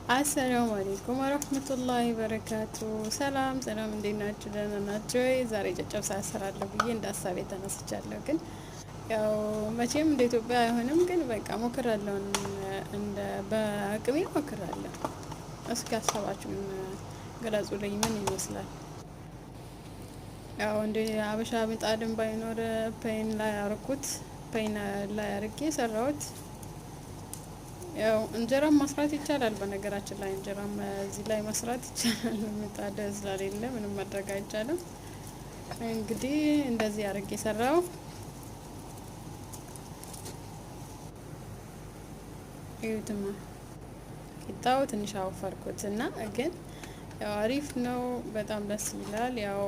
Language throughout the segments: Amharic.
አሰላሙ አለይኩም ወረህመቱላሂ በረካቱ። ሰላም ሰላም፣ እንዴት ናችሁ? ደህና ናችሁ? ዛሬ ጨጨብሳ እሰራለሁ ብዬ እንደ ሀሳቤ ተነስቻለሁ። ግን ያው መቼም እንደ ኢትዮጵያ አይሆንም፣ ግን በቃ ሞክራለሁ፣ እንደ በአቅሜ ሞክራለሁ። እስኪ ሀሳባችሁን ግለጹልኝ፣ ምን ይመስላል? ያው እንደ አበሻ ምጣድም ባይኖር pan ላይ አርኩት፣ pan ላይ አርጌ ሰራሁት። ያው እንጀራም መስራት ይቻላል። በነገራችን ላይ እንጀራም እዚህ ላይ መስራት ይቻላል። ምጣድ ስለሌለ ምንም ማድረግ አይቻልም። እንግዲህ እንደዚህ አድርጌ ሰራው። እዩትማ፣ ቂጣው ትንሽ አወፈርኩት እና ግን ያው አሪፍ ነው። በጣም ደስ ይላል። ያው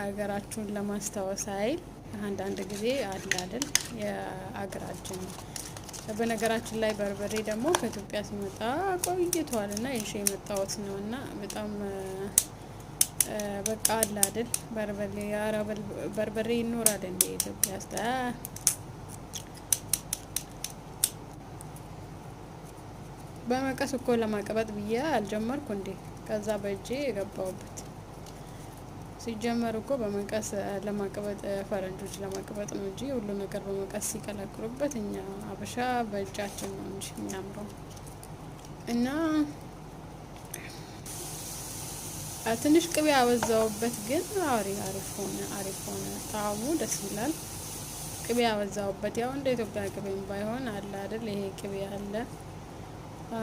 አገራችሁን ለማስታወስ አይል አንዳንድ ጊዜ አለ አይደል የአገራችን። በነገራችን ላይ በርበሬ ደግሞ ከኢትዮጵያ ሲመጣ ቆይቷል እና ይዤ የመጣሁት ነው እና በጣም በቃ አለ አይደል በርበሬ፣ ኧረ በርበሬ ይኖራል እንደ ኢትዮጵያ ውስጥ? በመቀስ እኮ ለማቀበጥ ብዬ አልጀመርኩ እንዴ? ከዛ በእጄ የገባውበት። ሲጀመር እኮ በመቀስ ለማቅበጥ ፈረንጆች ለማቅበጥ ነው እንጂ ሁሉ ነገር በመቀስ ሲቀላቅሉበት እኛ አበሻ በእጃችን ነው እንጂ የሚያምረው። እና ትንሽ ቅቤ ያበዛውበት ግን አሪፍ ሆነ፣ አሪፍ ሆነ። ጣዕሙ ደስ ይላል። ቅቤ ያበዛውበት ያው እንደ ኢትዮጵያ ቅቤም ባይሆን አለ አይደል ይሄ ቅቤ አለ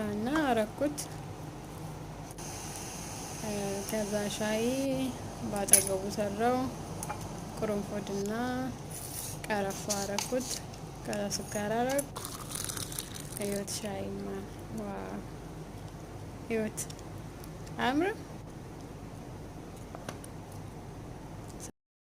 እና አረኩት። ከዛ ሻይ ባጠገቡ ሰራው። ቅርንፉድና ቀረፋ አረኩት። ከዛ ስኳር አረኩ። እዩት ሻይማ፣ wow! እዩት፣ አያምርም?